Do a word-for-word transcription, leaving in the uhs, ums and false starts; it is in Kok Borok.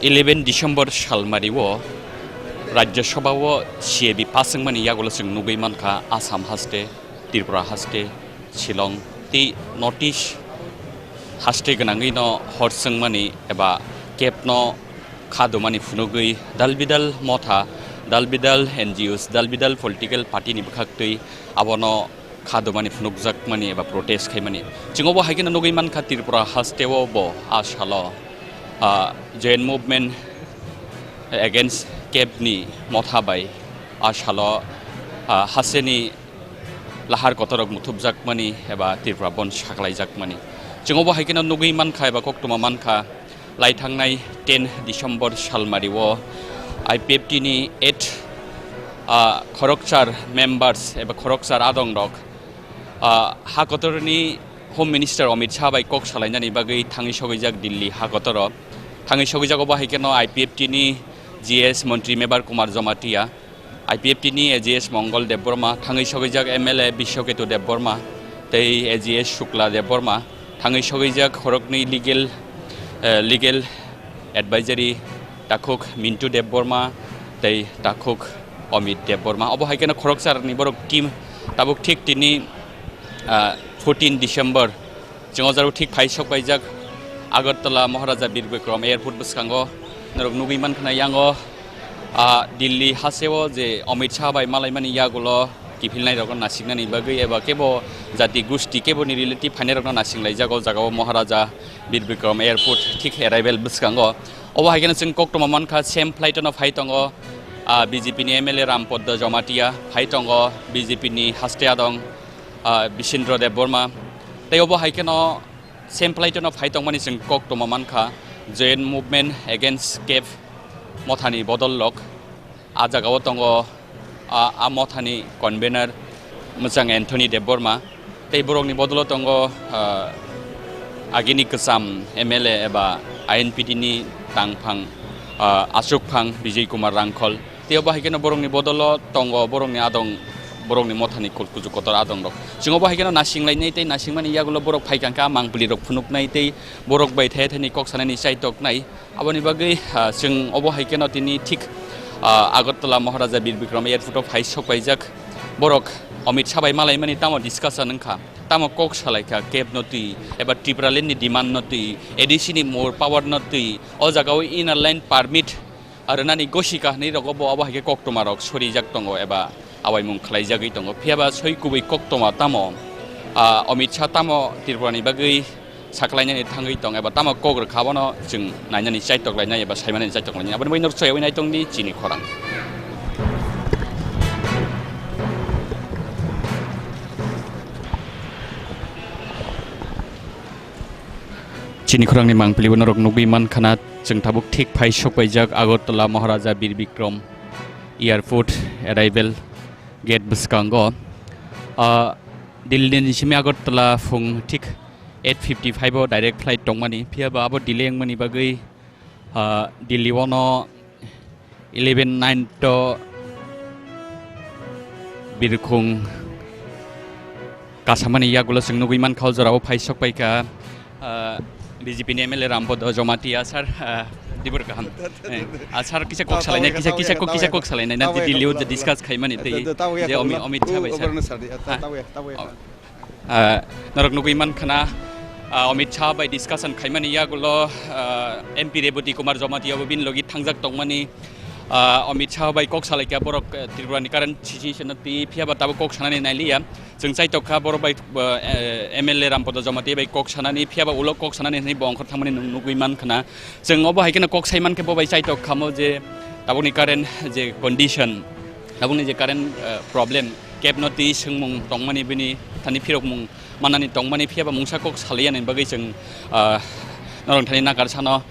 Eleven December salmario Rajya Sabha o C A B pass wngmani yagulo chwng nugwi mankha Assam haste, Tripura haste, Shillong tei North East haste gwnangwi no hor chwngmani eba kebno kha dumani phunugwi dalbidal motha, dalbidal N G Os, dalbidal political party ni bwkhaktwi abono kha dumani phunukjakmani eba protest khaimani. Chwng obo hai kheno nugwi mankha Tripura haste o bo a salo, ah, Joint Movement Against Kebni motha bai a salo, ah, hasteni lahar kotorrok muthupjakmani eba Tripura Bandh saklaijakmani. Chwng obo hai kheno nugwi mankha eba koktwma mankha, lai thangnai ten December salmario I P F T ni eight, ah, khorokchar members eba khorokchar adongrok, ah, ha kotorni Home Minister Amit Shah bai kok salainani bagwi thangwi sogwijak Delhi ha kotoro. Thangwi sogwijak obo hai kheno I P F T ni G S Montri Mebar Kumar Jamatia, I P F T ni A G S Mongol Debbarma, thangwi sogwijak M L A Biswaketu Debbarma tei A G S Shukla Debbarma, thangwi sogwijak khoroknwi legal, eh, legal advisory takhuk Mintu Debbarma tei takhuk Amit Debbarma. Obo hai kheno khorokcharni borok team tabuk thik tini, ah, fourteen December chwng o jaro thik phai sok paijak Agartala Maharaja Bir Bikram Airport bwskango norok nugwi mankha na yango, ah, Delhi hasteo je Amit Shah bai malaimani yagulo kiphilnairokno nasiknani bagwi eba kebo jati gusti keboni relative phainairokno nasinglaijago o jagao Maharaja Bir Bikram Airport thik arrival bwskango. Obo hai kheno chwng koktwma mankha, same flight-o no phai tongo, ah, B J P ni M L A Rampadda Jamatia, phai tongo B J P ni haste adong, ah, Bisendra Debbarma. Tei obo hai kheno same flight-o no phai tongmani chwng koktwma mankha, Joint Movement Against Keb mothani bodol rok. A jagao tongo, a, a mothani convener mwchang Anthony Debbarma, tei borokni bodolo tongo, ah, agini kwcham M L A eba I N P T ni tangphang, ah, achukphang Bijay Kumar Rangkhol. Tei obo hai kheno borokni bodolo tongo borokni adong, borokni mothani kul-, kuchuk kotor adongrok. Chwng obo hai kheno nasinglainai tei nasingmani yagulo borok phai kha khe a mangpili rok phunuknai tei borok bai thaya thani kok sanani chaitoknai. Aboni bagwi, ah, chwng obo hai kheno tini thik, ah, Agartala Maharaja Bir Bikram Airport o phai sok paijak. Borok Amit Shah bai malaimani tamo discussion wngkha, tamo kok salaikha keb no twi eba Tipraland ni demand no twi, A D C ni more power no twi, o jagao inner line permit, ah, rwnani gosi kahnwi rogo bo abo hai khe koktwma rok sorijak tongo eba awaimung khlaijagwi tongo. Phiya ba soi kubui koktwma tamo, ah, Amit Shah tamo Tripura ni bagwi saklainani thangwi tong eba tamo kok rwkha, abono chwng nainani chaitok lainai eba saimanani chaitok lainai. Aboni bagwi norok chaywi nai tongdi chini khorang. Chini khorangni mangpili bo norok nugwi mankha na, chwng tabuk thik phai sok paijak Agartala Maharaja Bir Bikram Airport arrival gate bwskango. Ah, Delhi ni simi Agartala phung thik eight fifty five o direct flight tongmani, phiya ba abo delay wngmani bagwi, ah, Delhi o no eleven nine to birkhung kasamani yagulo chwng nugwi mankha o jorao phai sok paikha, ah, B J P ni M L A Rampadda Jamatia sir, ah, dibor kaham. Eh, ah, sir, kisa kok salainai, kisa, kisa kok, kisa kok salainai na Delhi o discuss khaimani tei je Amit, Amit Shah bai sir. Ah, norok nugwi mankha na, ah, Amit Shah bai discussion khaimani yagulo, ah, M P Rebati Kumar Jamatia bo bini logi thangjak tongmani, ah, Amit Shah bai kok salaikha borok, eh, Tripura ni current situation no twi phiya ba tabuk kok sanani nailiya. Chwng chaitok kha borok bai, eh, M L A Rampadda Jamatia bai kok sanani, phiya ba ulo kok sanani hinwi bo ongkhor thangmani nung-, nugwi mankha na. Chwng obo hai kheno kok sai mankhe bo bai chaitok khamo je tabukni current je condition, tabukni je current, eh, problem, kebno twi swngmung tongmani bini thani phirokmung mannani tongmani phiya ba mungsa kok saliyani bagwi chwng, ah, norok thani nakar sano.